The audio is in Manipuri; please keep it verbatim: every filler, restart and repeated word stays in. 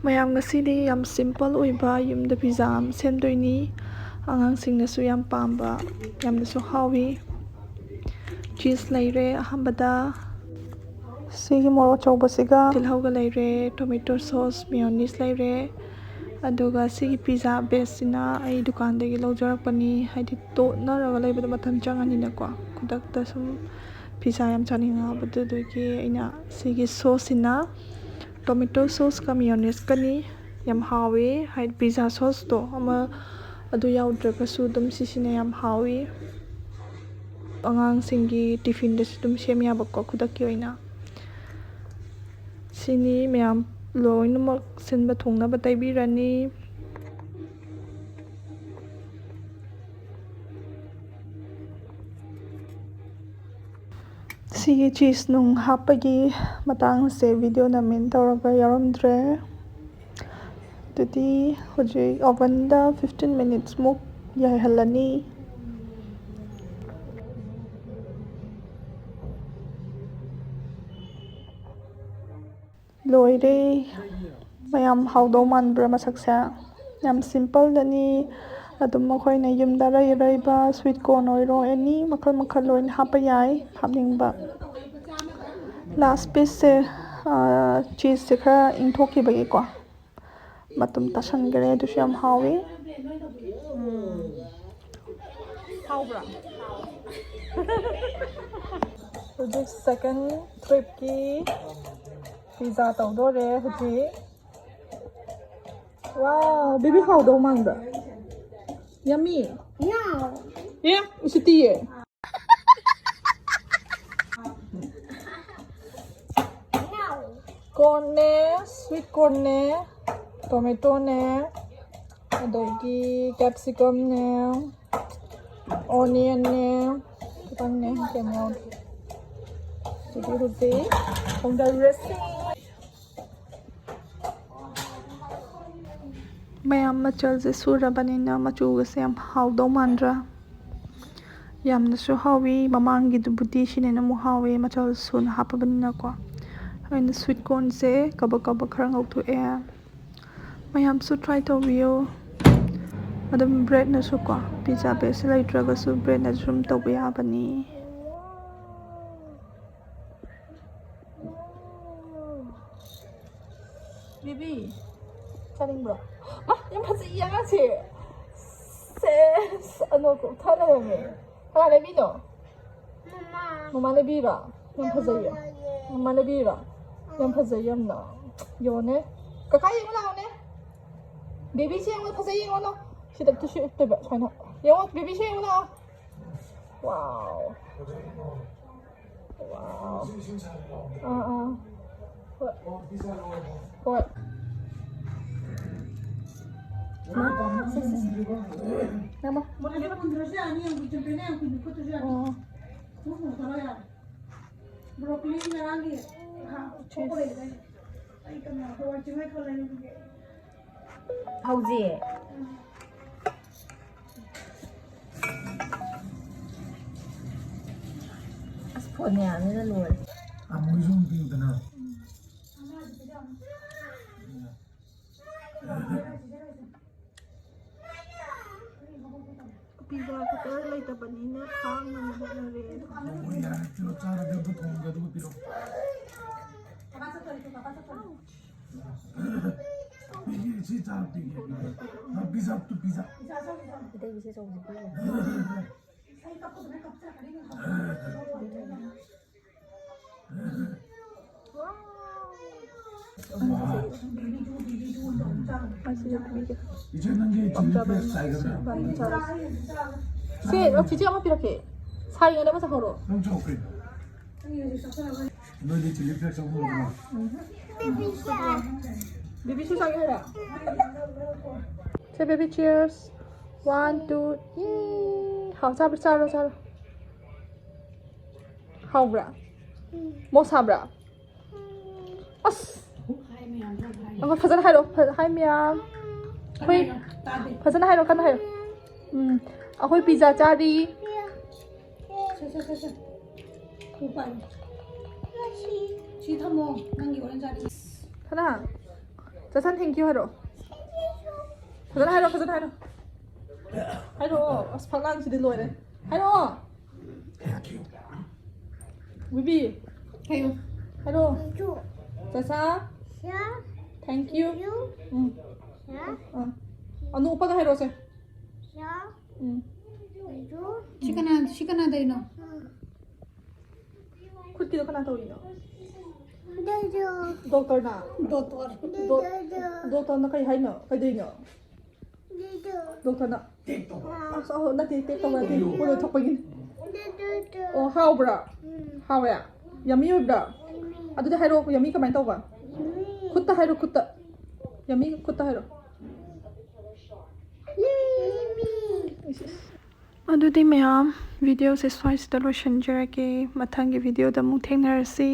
ꯃꯌꯥꯝ, ꯉꯁꯤꯗꯤ ꯌꯥꯝ simple ꯑꯣꯏꯕ ꯌꯨꯝꯗ pizza ꯑꯃ ꯁꯦꯝꯗꯣꯏꯅꯤ꯫ ꯑꯉꯥꯡꯁꯤꯡꯅꯁꯨ ꯌꯥꯝ ꯄꯥꯝꯕ, ꯌꯥꯝꯅꯁꯨ ꯍꯥꯎꯏ꯫ Cheese ꯂꯩꯔꯦ ꯑꯍꯥꯟꯕꯗ꯫ ꯁꯤꯒꯤ ꯃꯣꯔꯣꯛ ꯑꯆꯧꯕꯁꯤꯒ꯫ ꯇꯤꯜꯍꯧꯒ ꯂꯩꯔꯦ, tomato sauce, mayonnaise ꯂꯩꯔꯦ꯫ ꯑꯗꯨꯒ ꯁꯤꯒꯤ pizza baseꯁꯤꯅ ꯑꯩ ꯗꯨꯀꯥꯟꯗꯒꯤ ꯂꯧꯖꯔꯛꯄꯅꯤ꯫ ꯍꯥꯏꯗꯤ ꯇꯣꯠꯅꯔꯒ ꯂꯩꯕꯗꯣ ꯃꯇꯝ ꯆꯪꯉꯅꯤꯅꯀꯣ꯫ ꯈꯨꯗꯛꯇ ꯁꯨꯝ pizza ꯌꯥꯝ ꯆꯥꯅꯤꯡꯉꯛꯑꯕ, ꯑꯗꯨꯗꯨꯒꯤ ꯑꯩꯅ ꯁꯤꯒꯤ sauceꯁꯤꯅ tomato sauceꯀ mayonnaisesꯀꯅꯤ꯫ ꯌꯥꯝ ꯍꯥꯎꯋꯦ꯫ ꯍꯥꯏꯗꯤ pizza sauceꯇꯣ ꯑꯃ ꯑꯗꯨ ꯌꯥꯎꯗ꯭ꯔꯒꯁꯨ ꯑꯗꯨꯝ ꯁꯤꯁꯤꯅ ꯌꯥꯝ ꯍꯥꯎꯋꯤ꯫ ꯑꯉꯥꯡꯁꯤꯡꯒꯤ tiffinꯗꯁꯨ ꯑꯗꯨꯝ ꯁꯦꯝ ꯌꯥꯕꯀꯣ, ꯈꯨꯗꯛꯀꯤ ꯑꯣꯏꯅ꯫ ꯁꯤꯅꯤ ꯃꯌꯥꯝ ꯂꯣꯏꯅꯃꯛ ꯁꯤꯟꯕ ꯊꯨꯡꯅꯕ ꯇꯩꯕꯤꯔꯅꯤ꯫ ꯁꯤꯒꯤ cheese ꯅꯨꯡ ꯍꯥꯞꯄꯒꯤ ꯃꯇꯥꯡꯁꯦ video ꯅꯝꯃꯤꯟ ꯇꯧꯔꯒ ꯌꯥꯎꯔꯝꯗ꯭ꯔꯦ꯫ ꯑꯗꯨꯗꯤ ꯍꯧꯖꯤꯛ ovenꯗ fifteen minutesꯃꯨꯛ ꯌꯥꯏꯍꯜꯂꯅꯤ꯫ ꯂꯣꯏꯔꯦ꯫ ꯃꯌꯥꯝ ꯍꯥꯎꯗꯧ ꯃꯥꯟꯕ꯭ꯔꯥ ꯃꯁꯛꯁꯦ? ꯌꯥꯝ simpleꯗꯅꯤ꯫ ꯑꯗꯨꯝ ꯑꯩꯈꯣꯏꯅ ꯌꯨꯝꯗ ꯑꯔꯩ ꯑꯔꯩꯕ sweet corn ꯑꯣꯏꯔꯣ, any ꯃꯈꯜ ꯃꯈꯜ ꯂꯣꯏꯅ ꯍꯥꯞꯄ ꯌꯥꯏ, ꯍꯥꯞꯅꯤꯡꯕ꯫ Last pieceꯁꯦ, ꯑꯥ, cheeseꯁꯦ ꯈꯔ ꯏꯪꯊꯣꯛꯈꯤꯕꯒꯤꯀꯣ ꯃꯇꯨꯝ ꯇꯥꯁꯟꯈ꯭ꯔꯦ꯫ ꯑꯗꯨꯁꯨ ꯌꯥꯝ ꯍꯥꯎꯋꯤ꯫ ꯎꯝ꯫ ꯍꯥꯎꯕ꯭ꯔꯥ? ꯍꯧꯖꯤꯛ second tripꯀꯤ pizza ꯇꯧꯗꯣꯔꯦ ꯍꯧꯖꯤꯛ꯫ Wow, baby, ꯍꯥꯎꯗꯧ ꯃꯥꯟꯕ꯭ꯔꯥ? Yummy. No. ꯑꯦ, ꯎꯁꯤꯠꯇꯤꯌꯦ꯫ No. Cornꯅꯦ, sweet cornꯅꯦ, tomatoꯅꯦ, ꯑꯗꯒꯤ capsicumꯅꯦ, onionꯅꯦ, ꯈꯤꯇꯪꯅꯦ, ꯀꯩꯅꯣ, ꯑꯗꯨꯗꯤ ꯍꯧꯖꯤꯛ ꯊꯣꯡꯗꯔꯁꯤ꯫ ꯃꯌꯥꯝ ꯃꯆꯜꯁꯦ ꯁꯨꯔꯕꯅꯤꯅ ꯃꯆꯨꯒꯁꯦ ꯌꯥꯝ ꯍꯥꯎꯗꯧ ꯃꯥꯟꯗ꯭ꯔꯥ? ꯌꯥꯝꯅꯁꯨ ꯍꯥꯎꯋꯤ꯫ ꯃꯃꯥꯡꯒꯤꯗꯨꯕꯨꯗꯤ ꯁꯤꯅ ꯍꯦꯟꯅ ꯑꯃꯨꯛ ꯍꯥꯎꯋꯦ, ꯃꯆꯜ ꯁꯨꯅ ꯍꯥꯞꯄꯕꯅꯤꯅꯀꯣ꯫ ꯑꯩꯅ sweet cornꯁꯦ ꯀꯕꯛ ꯀꯕꯛ ꯈꯔ ꯉꯧꯊꯣꯛꯑꯦ꯫ ꯃꯌꯥꯝꯁꯨ try ꯇꯧꯕꯤꯌꯨ꯫ ꯑꯗꯨꯝ breadꯅꯁꯨꯀꯣ, pizza base ꯂꯩꯇ꯭ꯔꯒꯁꯨ breadꯅꯁꯨ ꯑꯗꯨꯝ ꯇꯧꯕ ꯌꯥꯕꯅꯤ꯫ ꯕꯦꯕꯤ, ꯆꯥꯅꯤꯡꯕ꯭ꯔꯣ? ꯃꯥ, ꯌꯥꯝ ꯐꯖꯩꯌꯦ ꯑꯉꯥꯡꯁꯦ꯫ ꯁꯦꯁ, ꯑꯅꯣꯛ ꯀꯣꯛꯊꯥ ꯂꯩꯔꯝꯃꯦ꯫ ꯀꯅꯥ ꯂꯩꯕꯤꯅꯣ? ꯃꯃꯥ꯫ ꯃꯃꯥ ꯂꯩꯕꯤꯔꯣ? ꯌꯥꯝ ꯐꯖꯩꯌꯦ꯫ ꯃꯃꯥ ꯂꯩꯕꯤꯔꯣ? ꯌꯥꯝ ꯐꯖꯩ ꯌꯥꯝꯅ꯫ ꯌꯦꯡꯉꯣꯅꯦ꯫ ꯀꯀꯥ ꯌꯦꯡꯉꯨ ꯂꯥꯛꯑꯣꯅꯦ꯫ ꯕꯦꯕꯤꯁꯦ ꯌꯦꯡꯉꯣ, ꯐꯖꯩ ꯌꯦꯡꯉꯣ ꯅꯪ꯫ ꯁꯤꯗ ꯇꯨꯁꯨ ꯎꯞꯇꯣꯏꯕ ꯁꯨꯃꯥꯏꯅ꯫ ꯌꯦꯡꯉꯣ, ꯕꯦꯕꯤꯁꯦ ꯌꯦꯡꯉꯨ ꯂꯥꯛꯑꯣ꯫ Wow꯫ Wow꯫ ꯑꯥ, ꯑꯥ꯫ ꯍꯣꯏ꯫ ꯍꯣꯏ꯫ ꯁꯦ, ꯁꯦ, ꯁꯦ꯫ ꯅꯪꯃꯣ꯫ ꯑꯣ꯫ Broccoli ꯉꯔꯥꯡꯒꯤ ꯉꯥ ꯑꯊꯣꯛꯄ ꯂꯩꯕꯗꯩ ꯑꯩ ꯀꯩꯅꯣ ꯍꯋꯥꯏ ꯆꯦꯡꯋꯥꯏ ꯈꯔ ꯂꯩꯔꯨꯒꯦ꯫ ꯍꯧꯖꯤꯛ꯫ ꯑꯁ, ꯐꯣꯟ ꯃꯌꯥꯝꯁꯤꯅ ꯂꯣꯏꯔꯦ꯫ ꯑꯃꯨꯜꯁꯨ ꯑꯃꯨꯛ ꯄꯤꯌꯨꯗꯅ꯫ Pizza cutter ꯂꯩꯇꯕꯅꯤꯅ ꯈꯥꯡꯅꯕ ꯍꯣꯠꯅꯔꯦ꯫ ꯍꯣꯏ, ꯌꯥꯔꯦ, ꯄꯤꯔꯣ, ꯆꯥꯔꯒꯦ, ꯑꯝꯇ ꯊꯣꯡꯉꯒꯦ, ꯑꯗꯨꯒ ꯄꯤꯔꯣ꯫ ꯁꯤ, ꯁꯤ ꯆꯥꯔ ꯄꯤꯒꯦ꯫ ꯄꯤꯖꯥ ꯇꯨ ꯄꯤꯖꯥ꯫ ꯑꯇꯩꯒꯤꯁꯦ ꯑꯆꯧꯕꯁꯦ ꯄꯤꯔꯣ꯫ ꯏꯆꯦ, ꯅꯪꯒꯤ ꯆꯤꯂꯤ ꯐ꯭ꯂꯦꯛꯁ ꯆꯥꯏꯒꯗ꯭ꯔꯥ? ꯁꯦ, ꯑꯣ, ꯆꯤꯆꯦ ꯑꯃ ꯄꯤꯔꯛꯀꯦ꯫ ꯁꯥꯔꯤꯉꯩꯗ ꯑꯃ ꯆꯥꯍꯧꯔꯣ꯫ ꯅꯪ ꯆꯥꯎ ꯀꯩꯅꯣ? ꯅꯣꯏꯗꯤ ꯆꯤꯂꯤ ꯐ꯭ꯂꯦꯛꯁ ꯑꯃ ꯂꯧꯕ꯭ꯔꯥ? ꯕꯦꯕꯤꯁꯨ ꯆꯥꯒꯦ ꯍꯥꯏꯔꯣ? ꯁꯦ, baby, cheers. One, two, ꯌꯦ! ꯍꯥꯎ, ꯆꯥꯕ꯭ꯔꯥ? ꯆꯥꯔꯣ, ꯆꯥꯔꯣ꯫ ꯍꯥꯎꯕ꯭ꯔꯥ? ꯃꯣꯔꯣꯛ ꯁꯥꯕ꯭ꯔꯥ? ꯑꯁ! ꯑꯩꯈꯣꯏ ꯐꯖꯅ ꯍꯥꯏꯔꯛꯑꯣ꯫ ꯐ-, hi ꯃꯌꯥꯝ꯫ ꯑꯩꯈꯣꯏ ꯐꯖꯅ ꯍꯥꯏꯔꯣ, ꯀꯟꯅ ꯍꯥꯏꯔꯣ꯫ ꯎꯝ, ꯑꯩꯈꯣꯏ pizza ꯆꯥꯔꯤ꯫ ꯁꯦ, ꯁꯦ, ꯁꯦ, ꯁꯦ꯫ ꯎ ꯄꯥꯏꯌꯨ꯫ ꯁꯤ ꯊꯝꯃꯣ, ꯅꯪꯒꯤ ꯑꯣꯔꯦꯟꯖ ꯆꯥꯔꯤ꯫ ꯀꯅꯥ? ꯆꯁꯟ, thank you ꯍꯥꯏꯔꯛꯑꯣ꯫ ꯐꯖꯅ ꯍꯥꯏꯔꯣ, ꯐꯖꯅ ꯍꯥꯏꯔꯣ꯫ ꯍꯥꯏꯔꯛꯑꯣ꯫ ꯑꯁ, ꯐꯛꯂꯥꯡꯁꯤꯗꯤ ꯂꯣꯏꯔꯦ꯫ ꯍꯥꯏꯔꯛꯑꯣ꯫ ꯕꯤꯕꯤ꯫ ꯍꯥꯏꯌꯣ꯫ ꯍꯥꯏꯔꯛꯑꯣ꯫ ꯆꯥꯆꯥ꯫ Thank you꯫ ꯎꯝ꯫ ꯑꯥ꯫ ꯑꯅꯨ ꯎꯞꯄꯒ ꯍꯥꯏꯔꯛꯑꯣꯁꯦ꯫ ꯎꯝ꯫ ꯁꯤ ꯀꯅꯥ, ꯁꯤ ꯀꯅꯥꯗꯩꯅꯣ? ꯈꯨꯠꯀꯤꯗꯣ ꯀꯅꯥ ꯇꯧꯔꯤꯅꯣ? ꯗꯣꯛꯇꯔꯅ? ꯗꯣꯛꯇꯔ꯫ ꯗꯣ-, ꯗꯣꯛꯇꯔꯅ ꯀꯩ ꯍꯥꯏꯅꯣ? ꯀꯩꯗꯧꯔꯤꯅꯣ? ꯗꯣꯛꯇꯔꯅ? ꯑꯁ, ꯑꯍꯣ, ꯅꯠꯇꯦ, ꯇꯦꯛ ꯇꯧꯕ ꯅꯠꯇꯦ, ꯄꯣꯂꯤꯑꯣ ꯊꯣꯛꯄꯒꯤꯅꯤ꯫ ꯑꯣ, ꯍꯥꯎꯕ꯭ꯔꯥ? ꯍꯥꯎꯋꯦ? ꯌꯝꯃꯤ ꯑꯣꯏꯕ꯭ꯔꯥ? ꯑꯗꯨꯗꯤ ꯍꯥꯏꯔꯛꯑꯣ, ꯌꯝꯃꯤ ꯀꯃꯥꯏꯅ ꯇꯧꯕ? ꯈꯨꯠꯇ ꯍꯥꯏꯔꯣ, ꯈꯨꯠꯇ꯫ ꯌꯝꯃꯤ ꯈꯨꯠꯇ ꯍꯥꯏꯔꯣ꯫ ꯏꯁ, ꯏꯁ꯫ ꯑꯗꯨꯗꯤ ꯃꯌꯥꯝ, ꯚꯤꯗꯤꯑꯣꯁꯦ ꯁ꯭ꯋꯥꯏꯁꯤꯗ ꯂꯣꯏꯁꯤꯟꯖꯔꯒꯦ꯫ ꯃꯊꯪꯒꯤ ꯚꯤꯗꯤꯑꯣꯗ ꯑꯃꯨꯛ ꯊꯦꯡꯅꯔꯁꯤ꯫